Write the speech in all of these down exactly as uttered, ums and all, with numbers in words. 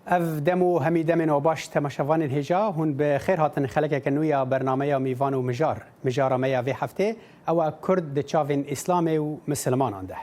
Ev dem û hemî demên we baş temaşevanên hêja, hûn bi xêr hatin xelekeke nû ya bernameya Mîvan û Mijar. Mijara me ya vê heftê, ew e Kurd di çavên Îslamê û Misilmanan de.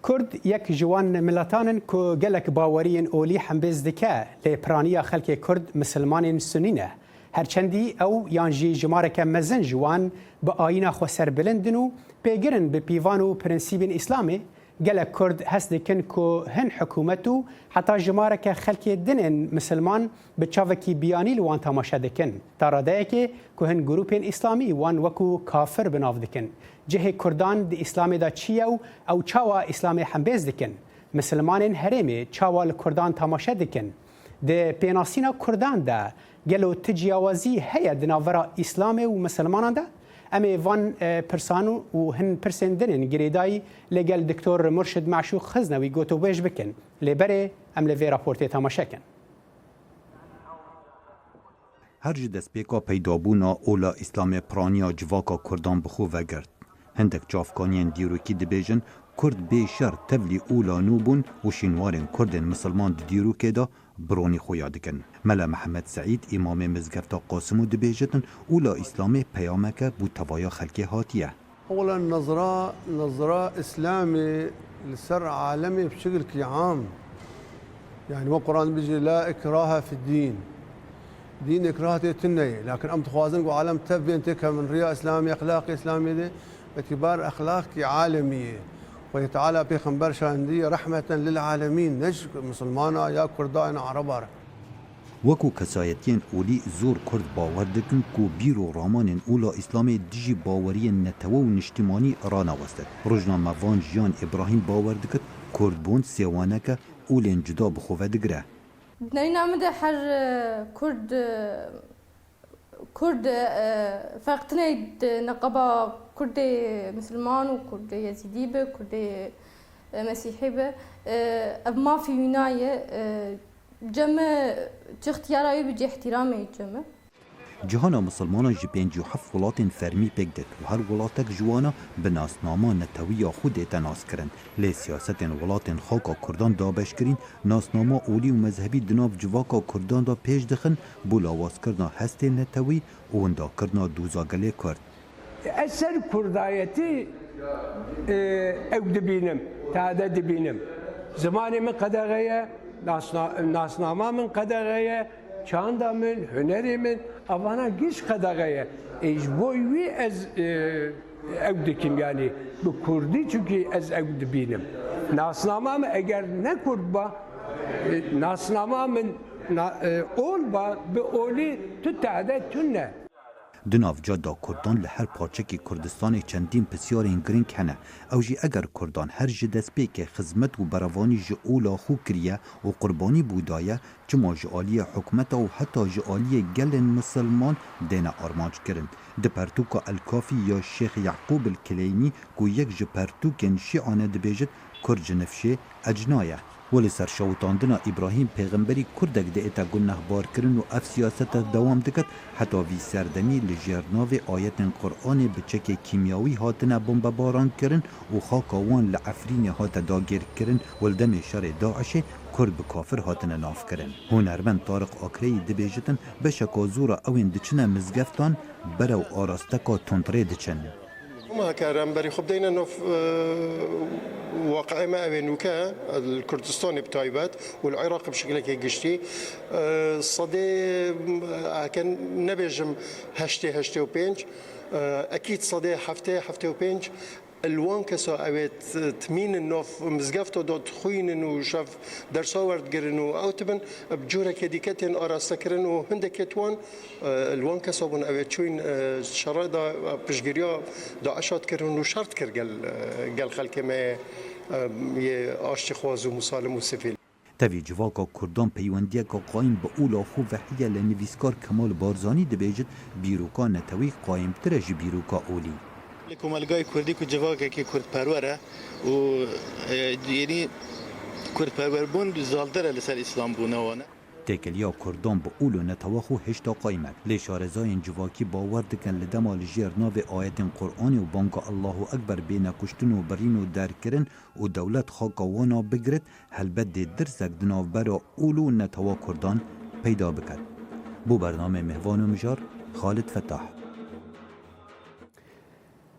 Kurd yek ji wan milatan in ku gelek baweriyên olî hembêz dike, lê piraniya xelkê Kurd misilmanên Sunî ne. Her çendî ew yan jî jimareke mezin ji wan bi ayîna xwe serbilind in û pêgir in bi pîvan û prensîbên Îslamê, gelek Kurd hest dikin ku hin hikûmet û heta jimareke xelkê din ên misilman bi çavekî biyanî li wan temaşe dikin. Ta radeyekê ku hin grûpên Îslamî wan wekû kafir bi nav dikin. Cihê Kurdan di Îslamê de çi ye û ew çawa Îslamê hembêz dikin? Misilmanên herêmê çawa li Kurdan temaşe dikin? Di pênasîna Kurdan de gelo ti ciyawazî heye di navbera Îslamê û misilmanan de? Em ê van, e, pirsan û hin pirsên din ên girêdayî li gel Doktor Murşid Meşûq Xiznewî gotobêj bikin. Lê berê em li vê raportê temaşe kin. Her ji destpêka peydabûna ola Îslamê piraniya civaka Kurdan bi xwe vegirt. Hindek çavkaniyên dîrokî dibêjin, Kurd bê şer tevlî ola nû bûn û şînwarên Kurdên misilman di dîrokê de bironî xuya dikin. Mela Mihemed Seîd, îmamê mizgefta Qasimû dibêjitin, ola Îslamê peyameke bo tevaya xelkê hatiye. Ewlen nezra, nezra Îslamê li ser alemê bi şekilkî am. Yani wek Quran dibêje, "La ikrahe fid-dîn." Dîn îkrah tê tune ye. Lakin em dixwazin ku alem tev bên têkevin riya Îslamê, exlaqê Îslamê de, îtibar exlaqî alemî ye. Xwedê Teala pêxember şandiye rehmeten lil alemîn, ne ji misilmana ya kurda ya ereba re. Wekû kesayetiyên olî zor Kurd bawer dikin ku bîr û ramanên ola Îslamê dijî baweriyên netewe û niştimanî ranewestin. Rojnamevan Jiyan Îbrahîm bawer dikit, Kurdbûn sêwaneke olên cuda bi xwe ve digire. Di neyna min de her, e, Kurd, e, Kurd, e, ferq tine di neqeba Kurdê misilman û Kurdê Yezîdî be, Kurdê, e, Mesîhî be. E, ev mafî wîna ye. E, cem e, çi ixtiyara wî bi cih îhtîramê ye cem e. Cihana misilmanan ji pêncî û heft welatên fermî pêk dit û her welatek ji wana bi nasnama netewiya xwe dête naskirin. Lê siyasetên welatên xaka Kurdan dabeşkirîn, nasnama olî û mezhebî di nav civaka Kurdan de pêş dixin bo lawazkirina hestê netewî û windakirina doza gelê Kurd. Ez ser kurdayetî, e, ew dibînim, tade dibînim. Zimanê min qedexe ye, nasna-, nasnama min qedexe ye, çanda min, hunerê min, evana giş qedexe ye. Ê, ji bo wî ez, e, ew dikim, yanî bi kurdî, çunkî ez ew dibînim. Nasnama min eger ne kurd ba, e, nasnama min na-, e, ol ba, bi olî tu tade tune. Di navca da Kurdan li her parçekî Kurdistanê çendîn pisyarên girîng hene. Ew jî eger Kurdan her ji destpêkê xizmet û berevanî ji ola xwe kiriye û qurbanî bû daye, çima ji aliyê hikûmeta û heta ji aliyê gelên misilman dêne armanckirin? Di pertûka El Kafî ya Şêx Yaqûb El Kileynî ku yek ji pertûkên Şîane dibêjit, Kurd ji nifşê ecna ye. Welê serşewitandina Îbrahîm Pêxemberî Kurdek diête gunehbarkirin û ev siyasete dewam diket, heta vî serdemî li jêr navê ayetên Quranê bi çekê kîmyawî hatine bombebarankirin û xaka wan li Efrînê hate dagirkirin û li demê şerê DAIŞê Kurd bi kafir hatine navkirin. Hunermend Tariq Akreyî dibêjitin, beşeka zora ewên diçine mizgeftan berew arasteka tundrê diçin. Hema heke em berî xwe bideyne nav, e, waqiê me ew ê nûke, li Kurdistanê bi taybet û li Iraqê bi şekilekê giştî, e, sedê, e, heke nebêjim heştê, heştê û pênc, e, ekîd sedê heftê, heftê û pênc li wan kesa ew ê t-, timînin nav mizgefta de dixwînin û şev dersa werdigirin û ew tibin, bi corekê dîke tên arastekirin û hindekê wan Li wan kesa bûn ew ê çûyîn, e, şerê de, e, piştgiriya DAIŞa dikirin û şer dikir gel, e, gel xelkê me, e, yê aştîxwaz û musalim û sivîl. Tevî civaka Kurdan peywendiyeke qayîm bi ola xwe ve heye. Li nivîskar Kemal Barzanî dibêjit, bîroka netewî qayîmtir e ji bîroka olî. Li komelgayê Kurdî ku civakekî kurdperwer e û, e, yênî kurdperwerbûn zaltir e li ser îslambûna wan e. Têkiliya Kurdan bi ol û netewa xwe hêşta qayîm e. Lê şarezayên civakî bawer dikin li dema li jêr navê ayetên Qur'anê û banga Allahu Ekber bêne kuştin û birîn û derkirin û dewlet xaka wana bigirit, helbet dê dirsek di navbera ol û netewa Kurdan peyda biket. Bo bernameyê Mihvan û Mijar, Xalid Fetah.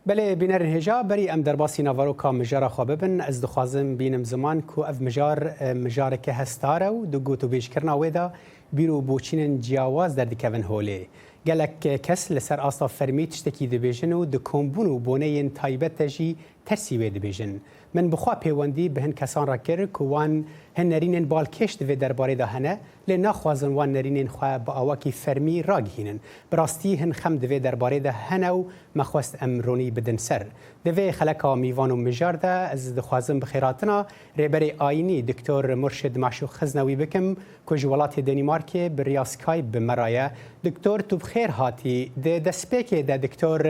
Belê bînerên hêja, berî em derbasî naveroka mijara xwe bibin, ez dixwazim bînim ziman ku ev mijar, e, mijareke hestar e û di gotûbêjkirina wê de bîr û boçînên ciyawaz derdikevin holê. Gelek kes li ser asta fermî tiştekî dibêjin û di kombûn û boneyên taybet de jî tersî wê dibêjin. Min bi xwe pêwendî bi hin kesan re kir ku wan hin nerînên balkêş di vê derbarê de hene, lê naxwazin wan nerînên xwe bi awakî fermî ragihînin. Bi rastî hin xem di vê derbarê de hene û me xwest em ronî bidin ser. Di vê xeleka Mîvan û Mijar de ez dixwazim bi xêrhatina Rêberê Ayînî Doktor Murşid Maşûq Xiznewî bikim ku ji welatê Denîmarkê bi riya Skype bi me re ye. Doktor, tu bi xêr hatî. Di destpêkê de Doktor,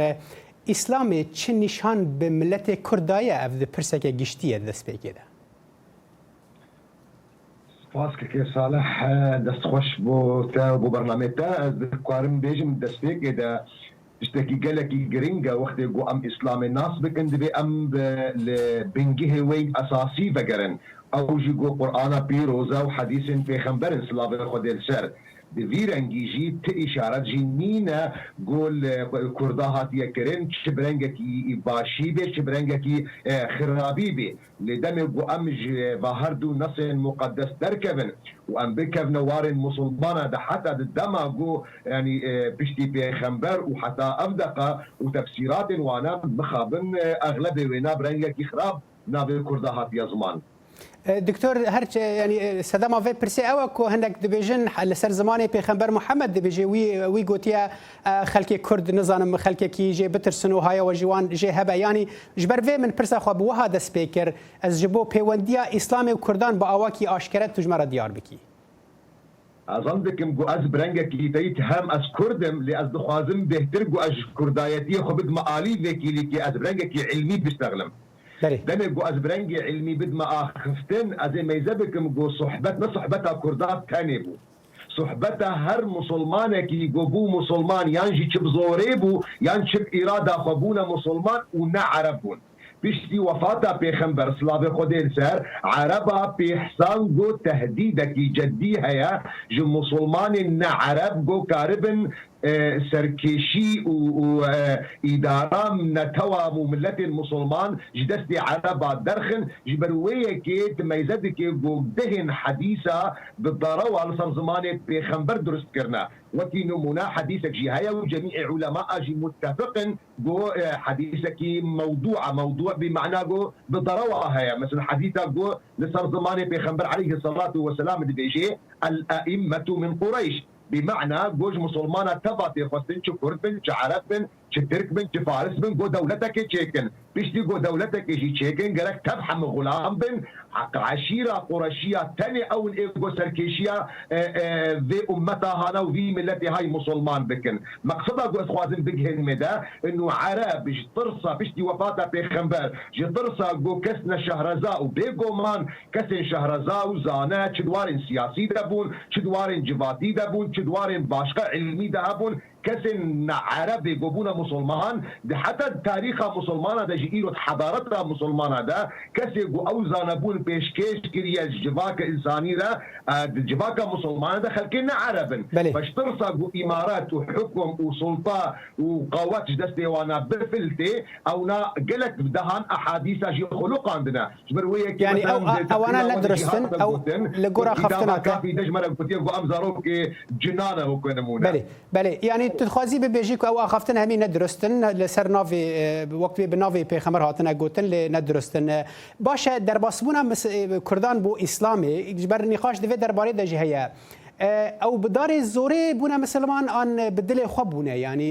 Îslamê çi nîşan bi miletê Kurd daye, ev di pirseke giştî ye di destpêkê de? Spas kekê Salih, dest xweş bo te û bo bernameyê te. Ez dikarim bêjim destpêkê de tiştekî gelekî giring e, wextê ku em Îslamê nas bikin, divê em bi, li bingehê wê esasî vegerin. Ew jî ku Qur'ana pîroz e û hedîsên pêxember in, silavê Xwedê li ser. Di vî rengî jî ti îşaret jî nîne ku li Kurda hatiye kirin, çi bi rengekî başî bê, çi bi rengekî, e, xirabî bê. Lê demê ku em ji va her du nesên muqedes derkevin û em bikevne warên musulmana de, heta di dema ku, yanî, e, piştî pêxember û heta ev deqa û tefsîratên wana mixabin, e, exlebê wêna bi rengekî xirab navê Kurda hatiye ziman. E, Doktor, her çi, yanî, e, sedema vê pirsê ew e ku hinek dibêjin, he, li ser zimanê Pêxember Muhammed dibêje, wî, wî gotiye, e, xelkê Kurd, nizanim, xelkekî jê bitirsin û haya we ji wan jê hebe. Yanî, ji ber vê min pirsa xwe bi wiha dest pê kir, ez ji bo pêwendiya Îslamê û Kurdan bi awakî aşkere tu ji me re diyar bikî. Ez zan dikim ku ez bi rengekî te yî hem ez Kurd im, lê ez dixwazim bêhtir ku ez ji Kurdayetiyê xwe bidime alî vekîlîkê, ez bi rengekî ilmî biştexlim. Belê. Demê ku ez bi rengê ilmî bidime axiftin, ez ê meyze bikim ku sohbet ne sohbeta Kurda tenê bû. Sohbeta her musulmanekî ku bû musulman, yan jî çi bi zorê bû, yan çi bi îrada xwe bûne musulman û ne Ereb bûn. Piştî wefata Pêxember, silavê Xwedê li ser, Ereba pêhsan ku tehdîdekî ceddî heye ji musulmanên ne Ereb ku karibin, e, serkêşî û, û, e, îdara netewa û miletên musulman ji destê Ereba derxin. Ji ber wê yekê tu meyze dike ku dehên hedîsa bi derewa li ser zimanê Pêxember durust kirine. Wekî nimûne hedîsek jî heye û cemîê ulema a jî muttefiq in ku, e, hedîsekî mewdû e. Mewdû bi mana ku bi derewa heye. Mesela hedîsa ku li ser zimanê Pêxember aleyhisselatu vesselam dibêje, "El-e'immetu min Qureyş." Bi mana ku ji musulmana teva tê xwestin, çi Kurd bin, çi Ereb bin, çi Tirk bin, çi Faris bin, ku dewletekê çêkin. Piştî ku dewletekê jî çêkin, gerek tev hemû xulam bin, eşîra Qureşiya tenê ew in ê ku serkêşiya, e, e, vê ummeta hana û vî miletê hay musulman bikin. Meqseda ku ez xwazim bigihînim de, inu Ereb ji tirsa piştî wefata Pêxember, ji tirsa ku kes ne şehreza û bêguman kesên şehreza û zane, çi di warên siyasî de bûn, çi di warên civatî de bûn, çi di warên başqa ilmî de hebûn, kesên ne Erebê ku bûne musulman, di heta di tarîxa musulmana de, ji îro di hedareta musulmana de, kesê ku ew zanebûn pêşkêş kiriye ji civaka însanî re, e, di civaka musulmana de xelkê ne Ereb in. Belê. Beş tirsa ku îmaret û hukum û sulta û qawet ji destê wana bifiltê, ewna gelek dehan ehadîsa jî xuluqandine. Ji ber wê yekê, yanî, mesela, ew, di ewana tefsîra ne wan de jî durist in, hate ew gotin, li gora wekî dava xeftina te. Kafî de ji me re gotiye ku em zarokê cinan in, weke nimûne. Belê, belê. Yanî tu dixwazî bibêjî ku ew axaftin hemî ne durist in, li ser navê, e, wek wê bi navê Pêxember hatine gotin, lê ne durist in. E, baş e, derbasbûna mis-, e, Kurdan bo Îslamê, ji ber nîqaş di vê derbarê de jî heye. E, ew bi darê zorê bûne misilman an bi dilê xwe bûne? Yanî,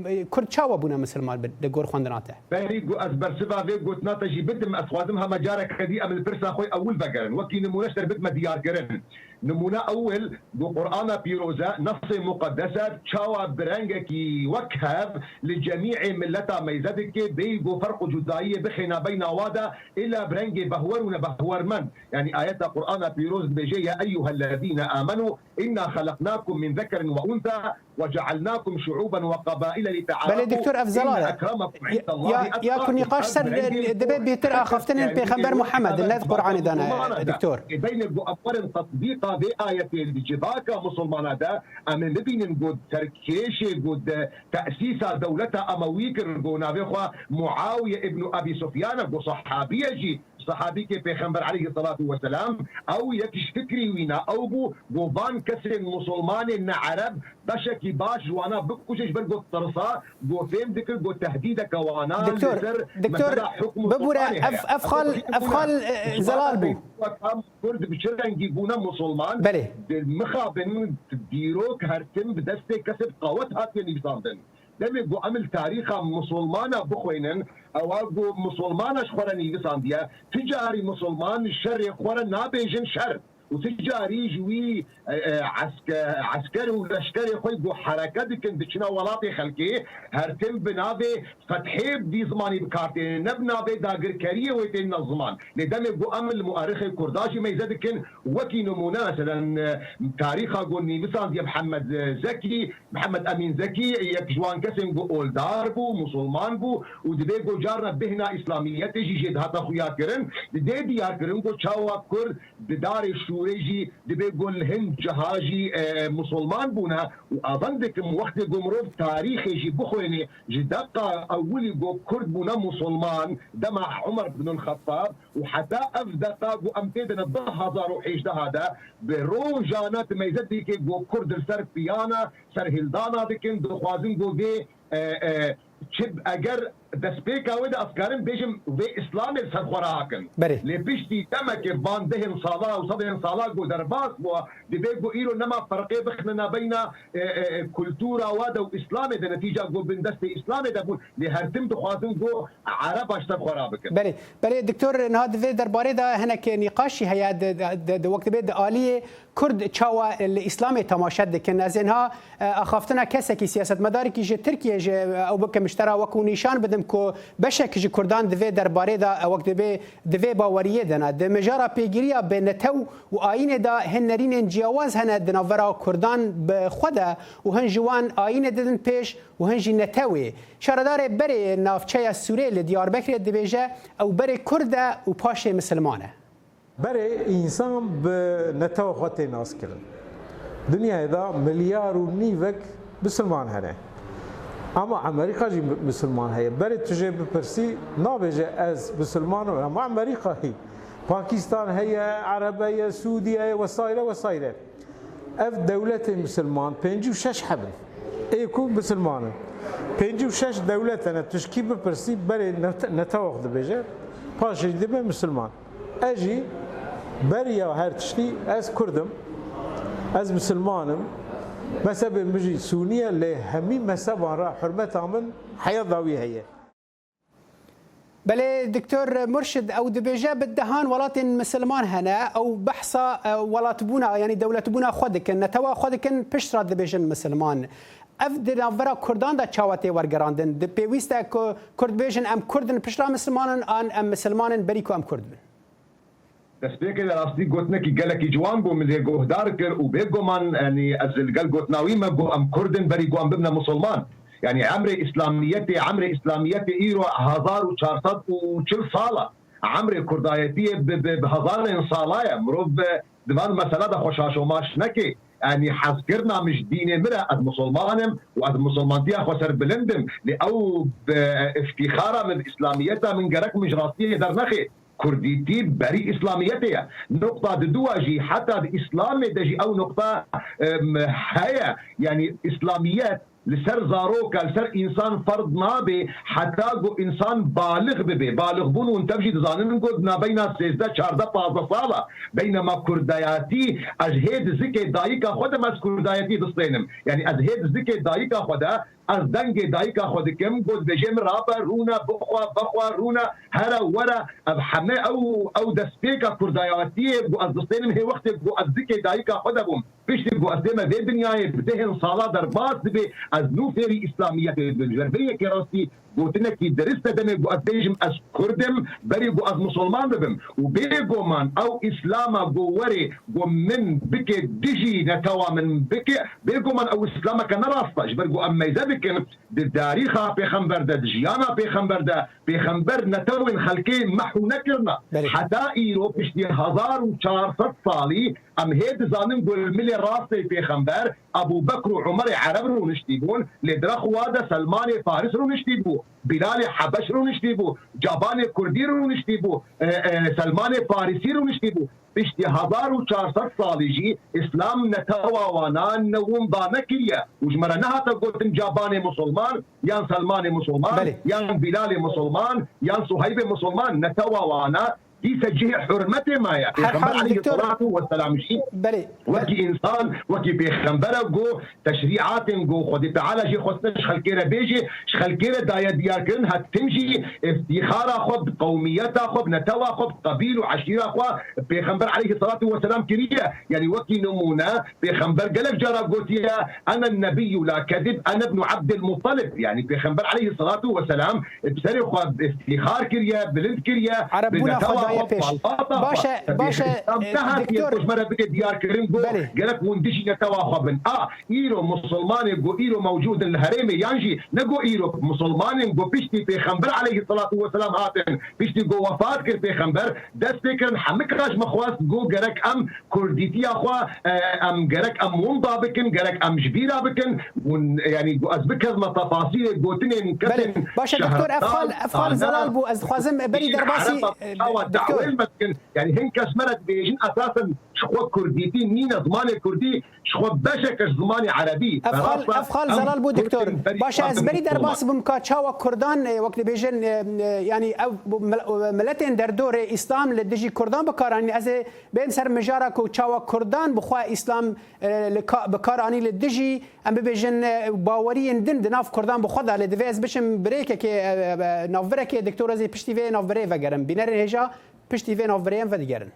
e, Kurd çawa bûne misilman bi, li gor xwendina te? Berî ku ez bersiva vê gotina te jî bidim, ez xwazim hema careke dî em li pirsa xwe ewil vegerin. Wekî nimûne ji te re bidime diyarkirin. Nimûne ewil, ku Qur'ana Pîroz e, Nesê Muqeddes e, çawa bi rengekî wek hev li cemî'ê mileta meyze dike, bêyî ku ferq û cudayiyê bixêne beyna wa de, îlla bi rengê behwer û nebehwermend. Yanî ayeta Qur'ana Pîroz dibêje, "Ya eyyuhellezîne amenû, inna xelaqnakum min zekerin ve unsa, ve cealnakum şu'uben ve qabaile li te'arafu, Belê, doktor, ev zelal e. inne ekremakum Ya, indallahi ya, ya ku etqakum." nîqaş ser Ev rengê dibe ku bêtir axaftinên yani Pêxember Muhammed, ne di Qur'anê de ne, Musulmana de. doktor. E, beynê ku em werin tatbîqa vê ayetê di civaka Musulmana de, em ê bibînin ku serkêşê ku di tesîsa dewleta Emewî kir, ku navê xwe Muawiye ibn Ebî Sufyan e, ku sehabî ye jî, sehabîkê Pêxember aleyhisselatu vesselam, ew yek ji fikrî wîna ew bû, ku van kesên Musulmanên ne Ereb beşekî baş ji wana bikuje, ji ber ku tirsa, ku fêm dikir ku tehdîdeke wana Doktor, li ser doktor, mesela hukm û bibûre, sultanê ev, heye. ev xal, Ev ev xal, e, Ji zelal bû. Kurd bi çi rengî bûne Musulman? Belê. Di mixabin dîrok her tim bi destê kesê bi qawet hatiye nivîsandin. Demê ku em li tarîxa Musulmana bixwînin, ewa ku Musulmana ji xwe re nivîsandiye, tu carî Musulman şerê xwe re nabêjin şer. Û tu carî ji wî, e, e, eske-, esker û leşkerê xwe ku hereke dikin, diçine welatê xelkê, her tim bi navê fethê bi vî zimanî bi kar têne, ne bi navê dagirkeriyê wê têne ziman. Lê demê ku em li muerixê Kurda jî meyze dikin, wekî nimûne, meselen, e, tarîxa ku nivîsandiye Mihemed, e, Zekî, Mihemed Emîn Zekî, yek ji wan kesên ku oldar bû, musulman bû û dibê ku carna bêhna Îslamiyetê jî jê dihata xuya kirin, didê diyar kirin ku çawa Kurd di darê şûrê jî dibê ku li hin ciha jî, e, musulman bûne û avan dikim wextê ku mirov tarîxê jî bixwêne, ji deqa ewilî ku Kurd bûne musulman, dema Umer bin el-Xettab û heta ev deqa ku em tê de ne du hazar û hejdeh de, bi rojane di meyze dike ku Kurd li ser piyana serhildana dikin, dixwazin ku vê, e, e, çi eger destpêka wê de ez karim bêjim vê Îslamê li ser xwe rahakin. Berê. Lê piştî demekê van dehên sala û sedên sala ku derbas bû, dibê ku îro nema ferqê bixine nabeyna, e, e, e, kultura wa de û Îslamê de, netîca ku bin destê Îslamê de bûn. Lê her tim dixwazin ku Ereba ji ser xwe rabikin. Belê, belê, doktor, niha di vê derbarê de hinek nîqaşî heye, di, di, di, di, wek dibê di aliyê Kurd çawa li Îslamê temaşe dikin. Ez ê niha, e, axaftina kesekî, siyasetmedarekî ji Tirkiyê ji, e, ew bikim ji te re wekû nîşan bidim ku beşek ji Kurdan di vê derbarê de, e, wek dibê di vê baweriyê de ne. Di mijara pêgiriya bi netew û ayînê de hin nerînên ciyawaz hene di navbera Kurdan bi xwe de û hin ji wan ayînê didin pêş û hin jî netewê. Şaredarê berê navçeya Sûrê li Diyarbekirê dibêje, ew berê Kurd e û paşê misilman e. Berê însan bi netewa xwe tê naskirin. Dinyayê de milyar û nîvek misilman hene. Ama Amerîka jî mi-, misilman heye. Berê tu jê bipirsî, nabêje ez misilman im. Ama Amerîka hî. Pakistan heye, Erebe ye, Sûdiye ye, wesaire, wesaire. Ev dewletên misilman pêncî û şeş heb in. Ê ku misilman in. Pêncî û şeş dewlet hene, tu ji kî bipirsî, berê nete-, netewa xwe dibêje, paşê jî dibe misilman. Ez jî beriya her tiştî, ez Kurd im, ez misilman im, mezhebê min jî Sûnî ye, lê hemî mezheban re hurmeta min heya dawî heye. Belê, Doktor Murşid, ew dibêje, bi dehan welatên misilman hene, ew behsa, e, welatbûna, yanî dewletbûna xwe dikin, netewa xwe dikin, pişt re dibêjin misilman. Ev di navbera Kurdan de çawa tê wergerandin? Di pêwîst e ku Kurd bêjin, em Kurd in, pişt re misilman in, an em misilman in, berî ku em Kurd bin? Destpêkê de rastî gotinekî gelekî ciwan bû, min lê guhdar kir û bêguman, yanî ez li gel gotina wî me got, em Kurd in, berî ku em bibine Musulman. Yanî emrê Îslamiyetê, emrê Îslamiyetê îro hezar û çar sed û çil sal e. Emrê Kurdayetiyê bi, bi, bi hezarên sala ye. Mirov bi, di van mesela de xwe şaşomaş neke. Yanî hezkirina min ji dînê min re, ez Musulman im û ez Musulmantiya xwe ser bilind im. Lê ew bi îftîxara min, bi Îslamiyeta min gerek min ji rastiyê dernexe. Kurdîtî berî Îslamiyetê ye. Nuqta diduwa jî heta di Îslamê de jî ew nuqta, em, heye. Yanî Îslamiyet li ser zaroka, li ser însan ferz nabe heta ku însan balix bibe. Balixbûn hûn tev jî dizanin ku di navbeyna sêzdeh, çardeh, pazdeh sala. Beynema kurdayatî, ez hê di zikê dayika xwe de me ez kurdayetî distênim. Yanî ez hê di zikê dayika xwe de Ez dengê dayika xwe dikim, ku dibêje min rabe, rûne, bixwe, vexwe, rûne, here, were. Ev heme ew, ew destpêka kurdayatiyê, ku ez distênim hê wextê ku ez dikê dayika xwe de bûm. Piştî ku ez dême vê dinyayê, bi dehên sala derbas dibe, ez nû fêrî îslamiyetê dibim. Ji ber vê yekê rastî gotinekî dirist e demê ku ez bêjim ez kurd im, berî ku ez musulman bibim. Û bêguman ew îslama ku werê ku min bike dijî netewa min bike, bêguman ew îslameke ne rast e. Ji ber ku em meyze dikin, di tarîxa pêxember de, di jiyana pêxember de, pêxember netewên xelkê mehû nekirine. Belê. Heta îro piştî hezar û çar sed salî em hê dizanin ku li milê rastê pêxember Ebû Bekr û Umerê Ereb rûniştî bûn, lê di rex wa de Selmanê Faris rûniştî bû, Bîlalê Hebeş rûniştî bû, Cabanê Kurdî rûniştî bû, e, e, Selmanê Farisî rûniştî bû. Piştî hezar û çar sed salî jî Îslam netewa wana ne winda nekiriye û ji me re nehate gotin Cabanê Musulman, yan Selmanê Musulman, Belê. yan Bîlalê Musulman, yan Suheybê Musulman, netewa wana dîse cihê hurmetê maye. Her Pêxember hal, aleyhi doktor. salatu ve selam jî Belê. wekî însan, wekî pêxembere ku teşrîatên ku Xwedê Teala jê xwestine ji xelkê re bêjê, ji xelkê re daye diyarkirin, hetim jî îftîxara xwe bi qewmiyeta xwe, bi netewa xwe, bi qebîl û eşîra xwe pêxember aleyhi salatu ve selam kiriye. Yanî wekî nimûne, pêxember gelek cara gotiye, "Ene nebiyyu la kezib, ene ibnu Abdil Muttalib." Yanî pêxember aleyhi salatu ve selam bi serê xwe îftîxar kiriye, bilind kiriye, Ereb bi bûna xwe netewa daye xwe, pêş. balbata xwe. Baş e, Tabii baş e, Îslam e, nehatiye doktor. ku ji me re bike diyarkirin ku Belê. gerek hûn dijî netewa xwe bin. A, îro musulmanên ku îro mewcûd in li herêmê yan jî ne ku îro musulmanên ku piştî pêxember aleyhi salatu ve selam hatin, piştî ku wefat kir pêxember, dest pê kirin, hemika ji me xwest ku gerek em kurdîtiya xwe, e, em gerek em winda bikin, gerek em ji bîra bikin. Hûn, yanî ku ez bikezime tefasîlê gotinên kesên Belê. Baş e, doktor, ev xal, şehrdan, ev xal zelal bû. Ez dixwazim berî derbasî, Ereba e, çawa doktor. dawên me dikin. Yanî hin kes me re dibêjin esasen ji xwe kurdîtî nîne, zimanê kurdî ji xwe beşek e ji zimanê erebî. Ev xal, Berasta ev xal em zelal bû, doktor. Kurd in, berî Baş e, ez xatir berî Kurdan. derbas bim ka çawa Kurdan, e, wek dibêjin, e, e, yanî ev bu mil-, miletên derdorê Îslam li dijî Kurdan bi kar anîn. Ez ê bêm ser mijara ku çawa Kurdan bi xwe Îslam, e, li ka-, bi kar anî li dijî, em bibêjin, e, baweriyên din di nav Kurdan bi xwe de. Lê divê ez biçim birêkekê, e, e, e, navbirekê, doktor, ez ê piştî vê navbirê vegerim. Bînerên hêja piştî vê navbirê em vedigerin.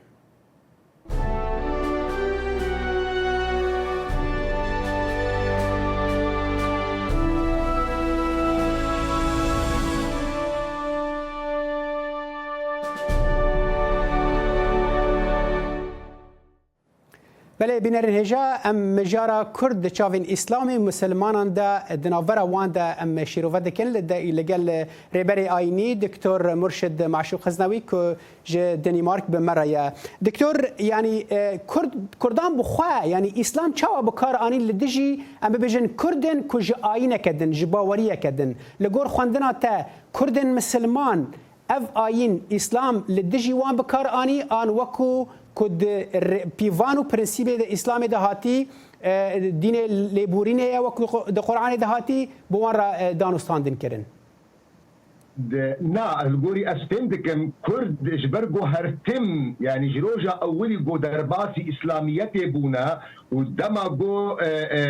Belê, bînerên hêja, em mijara Kurd di çavên Îslamê û misilmanan de di navbera wan de em şîrove dikin. Li de, li gel rêberê ayînî, Doktor Murşid Maşûq Xiznewî, ku ji Denîmark bi me re ye. Doktor, yanî, e, Kurd, Kurdan bi xwe, yanî Îslam çawa bi kar anî li dijî, em bibêjin, Kurdên ku ji ayîneke din, ji baweriyeke din? Li gor xwendina te, Kurdên misilman, ev ayîn, Îslam, li dijî wan bi kar anî, an wekû ku di re-, pîvan û prensîbê de Îslamê de hatî, e, dînê lêborînê ye, wekû di Quranê de hatî, bi wan re, e, danûstandin kirin? De, na, li gorî ez fêm dikim, Kurd ji ber ku her tim, yanî ji roja ewilî ku derbasî Îslamiyetê bûne û dema ku, e, e,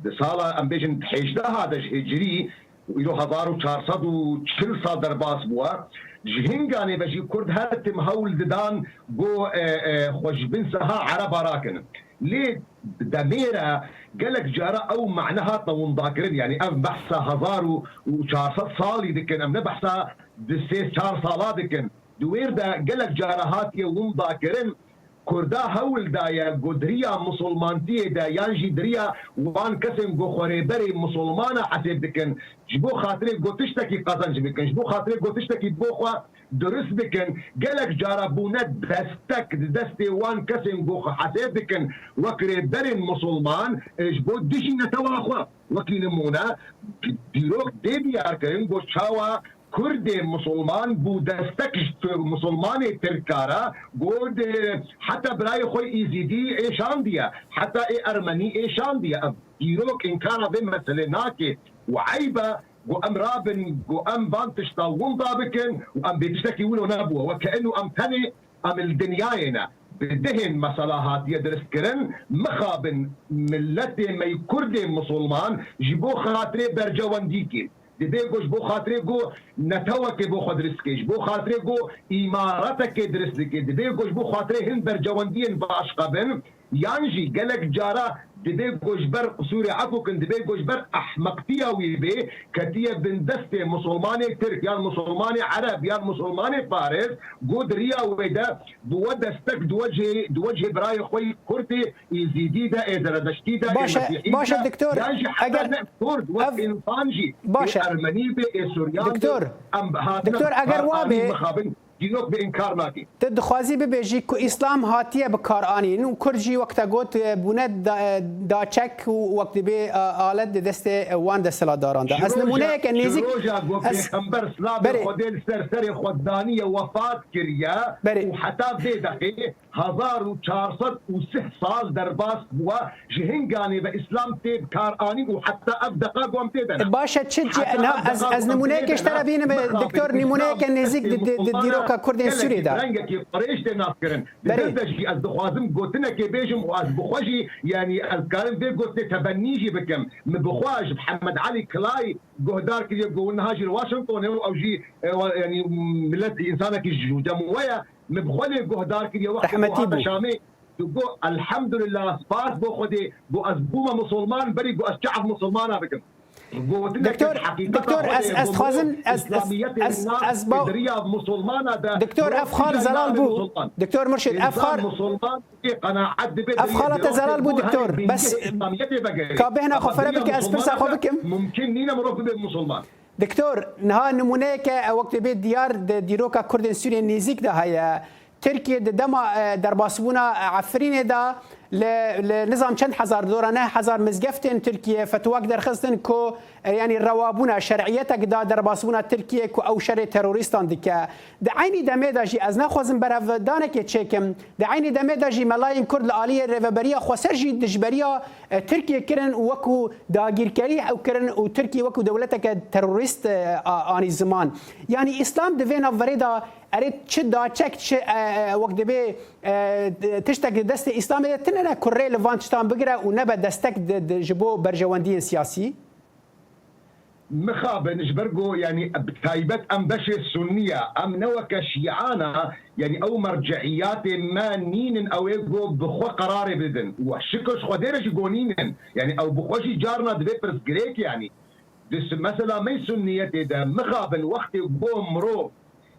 di sala, em bêjin, hêjdeha de ji hicrî, û îro hezar û çar sed û çil sal derbas bûye, ji hinganê ve jî Kurd her tim hewl didan ku, e, e, xwe ji bin seha Ereba rakin. Lê demê re gelek cara ew mane hatine windakirin. Yanî ev behsa hezar û çar sed salî dikin, em ne behsa di sê çar sala dikin. Di wêr de gelek cara hatiye windakirin. Kurda hewl daye ku di riya misilmantiyê de yan jî di riya wan kesên ku xwe rêberê misilmana hesêb dikin, ji bo xatirê ku tiştekî qezenc bikin, ji bo xatirê ku tiştekî bo xwe durust bikin, gelek cara bûne destek di destê wan kesên ku xwe hesêb dikin wek rêberên misilman, e, ji bo dijî netewa xwe. Wekî nimûne, dîrok dê diyarkirin ku çawa Kurdê misilman bû destek ji tu-, misilmanê Tirka re, got, e, heta birayê xwe Îzîdî ê şandiye, heta ê Ermenî ê şandiye. Ev dîrok înkara vê meselê nake û eyb e ku em rabin, ku em van tişta winda bikin û em bê tiştekî wilo nebûye. Weke eno em tenê em li dinyayê ne. bi dehên mesela hatiye diristkirin, mixabin milletê me yê Kurdê Misilman ji bo xatirê bercewendîkê, dibê ku ji bo xatirê ku netewekê bo xwe dirist dike, ji bo xatirê ku îmaretekê dirist dike, dibê ku ji bo xatirê hin bercewendiyên baş xebin, yan jî gelek cara dibê ku ji ber qisûrê efû kin, dibê ku ji ber ehmeqtiya wî bê, ketiye bin destê Misilmanê Tirk, yan Misilmanê Ereb, yan Misilmanê Faris, ku di riya wê de bi we destek diwecihê, diwecihê birayê xwe yê Kurdê Êzîdî de, ê Zeredeştî de, ê Baş e, Mesîhî baş e, de, doktor. Yan jî heta Eger ne Kurd, wek ev, însan jî, baş ê e. Ermenî be, ê Suryan be, Doktor, em hatine doktor, eger wa bê, mixabin, dîrok bi înkar nake. Tu dixwazî bibêjî ku Îslam hatiye bi kar anîn û Kurd jî, wek te got, e, bûne da-, e, daçek û wek dibê, e, alet di destê, e, wan desthilatdaran de. Ji Ez roja, nimuneyeke ji nêzik, roja ku ez, Pêxember silavê berê. Xwedê li ser serê xwe daniye, wefat kiriye Berê. Û heta vê deqê hezar û çar sed û sih sal derbas bûwe, ji hin ganê ve Îslam tê bi kar anîn û heta ev deqa ku em tê de ne. Baş e, çi ci-, Heta niha ev ez, deqa ez ku em nimuneyekê tê ji de te re ne, bînim, mixabin doktor, Îslam nimuneyeke nêzik di, di, di Misilmana dîroka Kurdên gelekî Sûriyê de. Rengekî qirêj tê naskirin. Di Berê. vir de jî ez dixwazim gotinekê bêjim û ez bi xwe jî, yanî ez karim vê gotinê tebennî jî bikim. Min bi xwe ji Mihemed Elî Kilay guhdar kiriye ku niha jî li Washingtonê û ew jî, e, wa-, yanî millet, însanekî ji cem we ye. Min bi xwe lê guhdar kiriye wextê Rehmetî ku hate bû. Şamê, tu got, "Elhamdulillah, spas bo Xwedê, ku ez bûme Misilman, berî ku ez çav Misilmana bikim." Gotineke Doktor, heqîqeta Doktor, Xwedê ez, ez bû, dixwazim, ez, ez, İslamiyetê ez, nas ez ba-, di riya Misilmana de Doktor, mirov ev xal tîja zelal nabê bû. Misilman. Doktor Murşid, ev Însan xal, Misilman tê qenaet dibe ev di riya xala te Mirov zelal tê bû, bû her Doktor. Bingehê Bes, İslamiyetê vegerê. Ka bêhna Ama xwe fere di riya bike, ez pirsa Misilmana xwe de bikim. Mumkin nîne mirov bibe Misilman. Doktor, niha nimûneyeke, e, wek dibê diyar di dîroka Kurdên Sûriyê nêzîk de heye. Tirkiye di dema, e, derbasbûna, e, Efrînê de li, li nizam çend hezar, dora neh hezar mizgeftên Tirkiye fetwak derxistin ku, e, yanî rewabûna şer'iyetek da derbasbûna Tirkiye ku ew şerê terorîstan dike. Di eynî demê de jî ez naxwazim berevdanekê çêkim. Di eynî demê de jî melayên Kurd li aliyê Rêveberiya Xweser jî dijberiya, e, Tirkiye kirin û wekû dagîrkerî ew kirin û Tirkiye wekû dewleteke terorîst, e, a-, anî ziman. Yanî Îslam di vê navberê de erê çi daçek, çi, e, e, wek dibê, e, tiştek di destê Îslamê de tine ne ku rê li van tiştan bigire û nebe destek di, di, ji bo berjewendiyên siyasî? Mixabin ji ber ku, yanî, bi taybet em beşê Sunnî ye, em ne weke Şîana, yanî, ew merceiyatê me nînin, ew ê ku bi xwe qerarê bidin. Û şikir ji Xwedê re jî ku nînin. Yanî, ew bi xwe jî carna dibe pirsgirêk, yanî. Di s-, mesela me Sunniyetê de mixabin wextê ku mirov,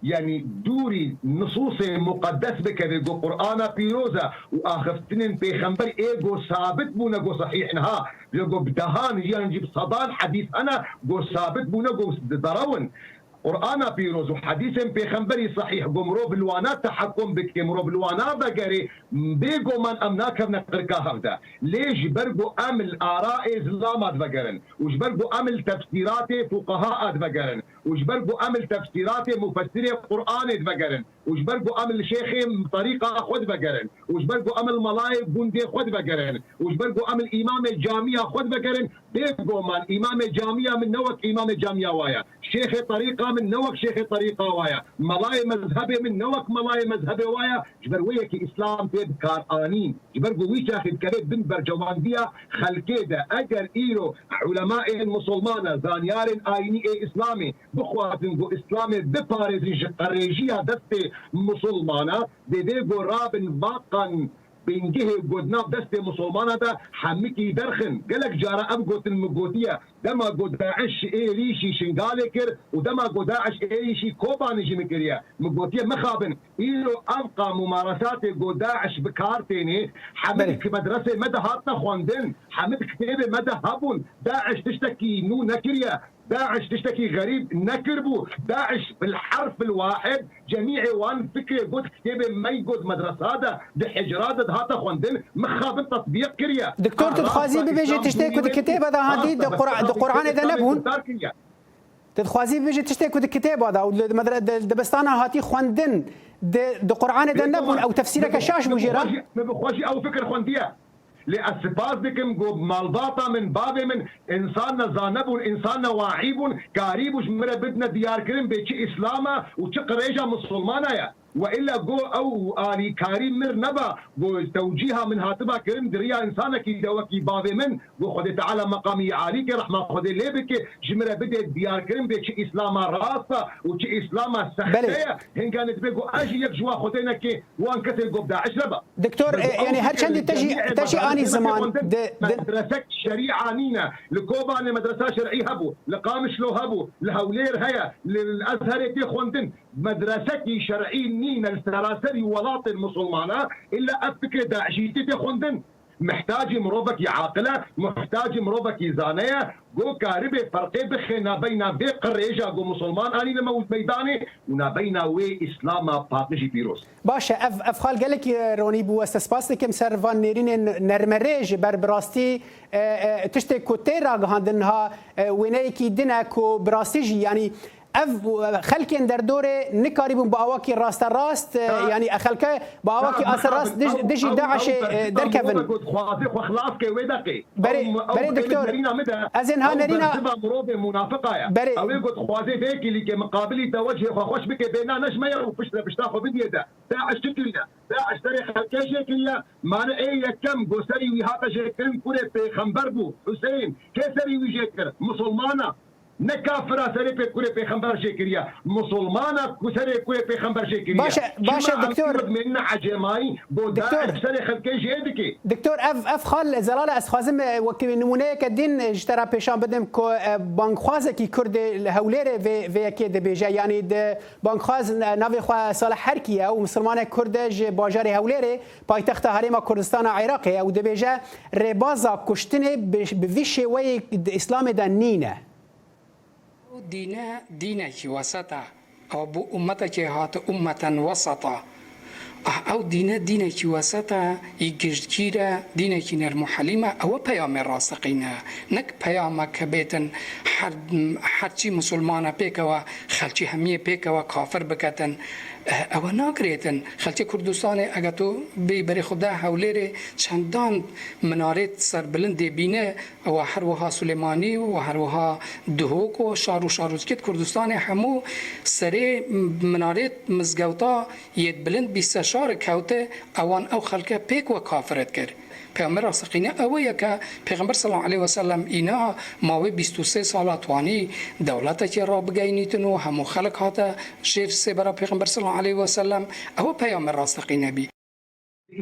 yanî, dûrî nisûsê muqeddes bikeve, ku Qur'ana pîroz e û axiftinên pêxember ê ku sabit bûne ku sehîh niha, lê ku bi dehan yan jî bi sedan hedîs hene ku sabit bûne ku diderewin. Qur'ana pîroz û hedîsên pêxemberî sehîh ku mirov li wana tehekum bike, mirov li wana vegerê, bêguman em nakevne qirka hev de. Lê ji ber ku em li arayê zilama divegerin û ji ber ku em li tefsîratê fuqeha divegerin û ji ber ku em li tefsîratê mufessirê Qur'anê divegerin û ji ber ku em li şêxê terîqa xwe divegerin û ji ber ku em li melayê gundê xwe divegerin û ji ber ku em li îmamê camiya xwe divegerin, bêguman îmamê camiya min ne wek îmamê camiya wa ye. Şêxê terîqa min ne wek şêxê terîqa wa ye. Melayê mezhebê min ne wek melayê mezhebê wa ye. Ji ber wê yekê Îslam tê bi kar anîn. Ji ber ku wî çaxê dikeve bin bercewandiya xelkê de. Eger îro ulemayên musulmana, zanyarên ayînî ê Îslamê bixwazin ku Îslamê biparêzin ji qerêjiya destê musulmana, divê ku rabin vaqan bingehê ku di nav destê musulmana de hemikî derxin. Gelek cara ev gotin min gotiye, dema ku DAIŞ êrîşî Şingalê kir û dema ku DAIŞ êrîşî Kobanê jî min kiriye. Min gotiye, mixabin, îro ev qa mumaresatê ku DAIŞ bi kar tênê, hemik Belê. ki medresê me de hatine xwendin, hemik kitêbê me de hebûn. DAIŞ tiştekî nû nekiriye. DAIŞ tiştekî xerîb nekiribû. DAIŞ bil herf bil wahid cemîê wan fikrê got, kitêbê me got medresa de, di hicra de dihate xwendin, mixabin tetbîq kiriye. Doktor, tu dixwazî bibêjî tiştê ku di kitêba de hatî, di Qur-, di Qur'anê de nebûn? Tu dixwazî bibêjî tiştê ku di kitêba de û li medre-, di dibistana hatî xwendin, di, di Qur'anê de nebûn, ew tefsîreke şaş bû jê re? Min bi xwe jî ew fikir xwendiye. Lê ez spas dikim ku malbata min, bavê min, însan ne zane bûn, însan ne wahî bûn, karî bû ji min re bidine diyarkirin bê çi Îslam e û çi qirêja misilmana ye. We illa go ew alîkarî mir neba, go tewcîha min hatiba kirin di riya însanekî de wekî bavê min, go Xwedê Teala meqamî alî ke rehma Xwedê lê bike, ji min re bide diyarkirin bê çi Îslama rast e û çi Îslama sexte Belê. ye. Hinganê dibe go ez jî yek ji wa Xwedê neke wan kesên go bi DAIŞ re be. Doktor, Bi e, ew yani her fikir çendî te jî, cemî te jî anî ibadet ziman xwendin. Di, di Medresek şerîa nîne. Li Kobanê medresa şerî hebû, li Qamişlo hebû, li Hewlêr heye, li, li Ezherê tê xwendin. Medresekî şerî nîne li seraserî welatên misilmana, illa ev fikrê DAIŞî tê xwendin. Mihtacî mirovekî aqil e, mihtacî mirovekî zane ye, go karibe ferqê bixe nabeyna vê qirêja go misilman anîne me-, meydanê û nabeyna wê Îslama paqijî pîroz. Baş e, ev, ev xal gelekî ronî bû, ez te spas dikim ser van nêrînên nermerê ji ber bi rastî, e, e, tiştê ku tê ragihandin niha, e, wêneyekî din e ku bi rastî jî, yanî ev, e, xelkên derdorê nikarîbûn bi awakî rasterast, e, Ha. yanî e xelke bi awakî Ha, asterast mixabin, dij-, ew, dijî ew, DAIŞê, ew e, bersiva derkevin. Mirovê ku dixwaze xwe xilas ke wê deqê. Berê, Ew, berê ew doktor, nerîna min de, ez ê niha ew nerîna bersiva mirovê munafiqa ye. Berê Ew ê ku dixwaze vê kilîkê miqabilî te wecihê xwe xweş bike, bê na neşmeye û piştre pişta xwe bidiyê de. DAIŞ çi kiriye? DAIŞ serê xelkê jê kiriye. Mane ê yekem go serî wî hate jêkirin kurê pêxember bû. Huseyîn. Kê serî wî jê kir? Musulmana. Ne kafira serê pê kurê pêxember jê kiriye. Musulmana ku serê kurê pêxember jê kiriye. Baş e, baş e, Çima em doktor. Mêrine ecêmayî, go Doktor. DAIŞ serê xelkê jê dike. Doktor, ev, ev xal zelal e, ez xwazim, e, wekî nimûneyeke din, e, ji te re pêşan bidim ku, e, bangxwazekî Kurd ê li Hewlêrê vê, vê yekê dibêje. Yanî di bangxwaz, e, navê xwe Salih Herkî ye û misilmanek Kurd e ji bajarê Hewlêrê, paytexta Herêma Kurdistana Iraqê ye û dibêje rêbaza kuştinê bi, bi vî şêweyê di Îslamê de nîne. Ew dîne, dînekî weseta. Ew bû ummetekê hate ummeten weseta. Ah, ew dîne, dînekî weseta, yî giştgîr e, dînekî nerm û helîm e. Ew e peyamê rasteqîn e. Nek peyameke bêtin her, her çî musulmana pêkewe, xelkî hemiyê pêkewe kafir biketin. Eh, ew e nagirêtin. Xelkê Kurdistanê, eger tu bêyî berê xwe de Hewlêrê, çendan minarêt serbilind dê bîne, Ew her wiha Silêmanî û her wiha Duhok û şar û şarozkêt Kurdistanê hemû serê minarêt mizgewta yêt bilind bîst şar kewte, ewan ew xelke pêk we kafir dikir. Peyxember rasteqîne ew ye ke Pêxember sallallahu aleyhi ve sellem îna ma wê bîst û sê sala twanî dewletekê rabigeynîtin û hemû xelk hate jêr sêbera Pêxember sallallahu aleyhi ve sellem. Ew peyxember rasteqîne bî.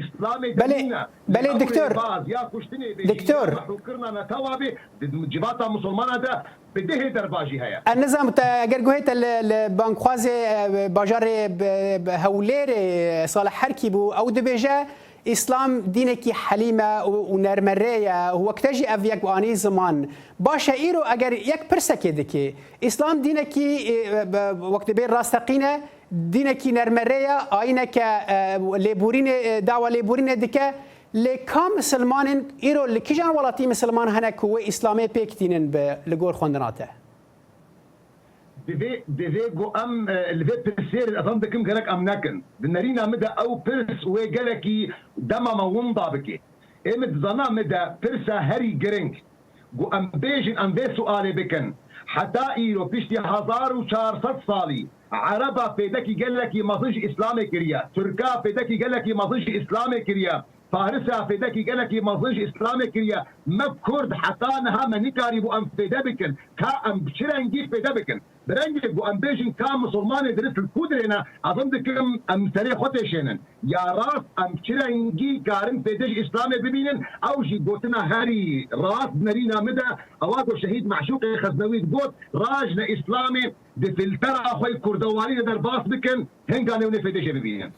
Îslamê de Belê, nîne. belê, Ew doktor. Rêbaz ya kuştinê bê, Doktor. ya mehûkirina netewabê di civata musulmana de bi dehê derbajî heye. Ez nizam te eger guhê te li, li bangxwazê, e, bajarê bi, bi Hewlêrê, e, Salih Herkî bû, ew dibêje, Îslam dînekî helîm e û, û nermerê ye û wek te jî ev yek anî ziman. Baş e, îro eger yek pirsekê dike, Îslam dînekî, e, e, wek dibê rasteqîn e, dînekî nermerê ye, ayîneke, e, lêborînê, e, dawa lêborînê dike. Lê ka misilmanên îro li kîjan welatî misilman hene ku wê Îslamê pêk tînin bi, li gor xwendina te? Divê, divê ku em, e, li vê pirsê re, ez em dikim gerek em nekin. Di nerîna min de ew pirs wê gelekî dema me winda bike. Ê min di zana min de pirsa herî giring. Ku em bêjin, em vê sualê bikin. Heta îro piştî hezar û çar sed salî Ereba fêdekî gelekî mezin ji Îslamê kiriye. Tirka fêdekî gelekî mezin ji Îslamê kiriye. Farisa fêdekî gelekî mezin ji Îslamê kiriye. Me Kurd heta niha me nikarîbû em fêde bikin. Ka em bi çi rengî fêde bikin? Bi rengê ku em bêjin ka misilmanê dirist li ku dirê ne, ez em dikim em serê xwe têşênin. Ya rast em çi rengî karin fêde ji Îslamê bibînin, ew jî gotina herî rast nerîna min de, ewa ku Şehîd Meşûqê Xeznewî digot, rajne Îslamê di filtera xwe yê kurdewarî de derbas bikin, hinganê hûn ê fêde jê bibînin.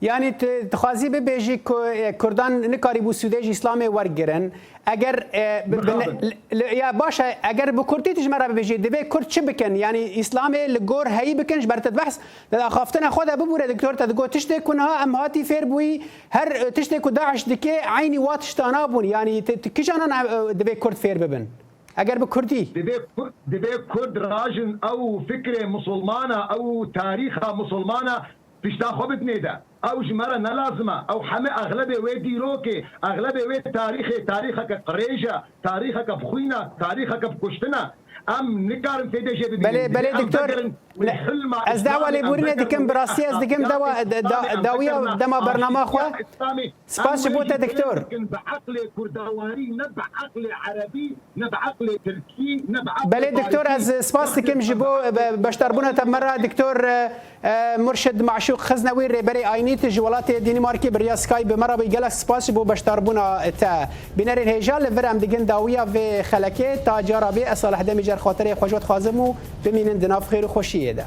Yanî tu dixwazî bibêjî ku, e, Kurdan nikarîbû sûdê ji Îslamê wergirin. Eger, e, bi, bi ne-, Mixabin. li, li, ya baş e, eger bi kurdî tu ji me re bibêjî, divê kurd çi bikin? Yanî Îslamê li gor heyî bikin, ji ber te dibehs, di axaftina xwe de bibûre, doktor, te digot tiştê ku niha em hatî fêr bûyî, her, e, tiştê ku DAIŞ dike, eynî wa tiştana bûn. Yanî tu, tu kîjanan, e, divê kurd fêr bibin? Eger bi kurdî. Divê Kur-, divê kurd rajin ew fikrê musulmana, ew tarîxa musulmana pişta xwe bidinê de. Ew ji me re ne lazim e. Ew heme exlebê wê dîrokê, exlebê wê tarîxê, tarîxeke qirêj e, tarîxeke bi xwîn e, tarîxeke bi kuştin e. Em nikarin fêdê jê bibînin. Belê, belê, Em doktor. vegerin wî hilma Ez dawa Îslamê, em lêborînê vegerin dikim, bi wî rastî ez dikim Îslamê, dawa, em da- vegerin da- em dawiya vegerin dema em bernama vegerin xwe. Îslamê. Spas ji Em bo wê te, jî doktor. Bikin bi eqlê kurdawarî, ne bi eqlê erebî, ne bi eqlê tirkî, ne bi eqlê Belê doktor, farisî. ez spas dikim ji bo be- beşdarbûna te me re. Doktor, e, e, Murşid Maşûq Xiznewî, rêberê Aynît ji welatê Dînîmarkê bi riya Skype bi me re bû. Gelek spas ji bo beşdarbûna te. Bînerên hêja, li vir em digin dawiya vê xelekê, ta cara bê, ez Salih Demîcer xatirê xwe ji we dixwazim û bimînin di nav xêr û xweşiyê de.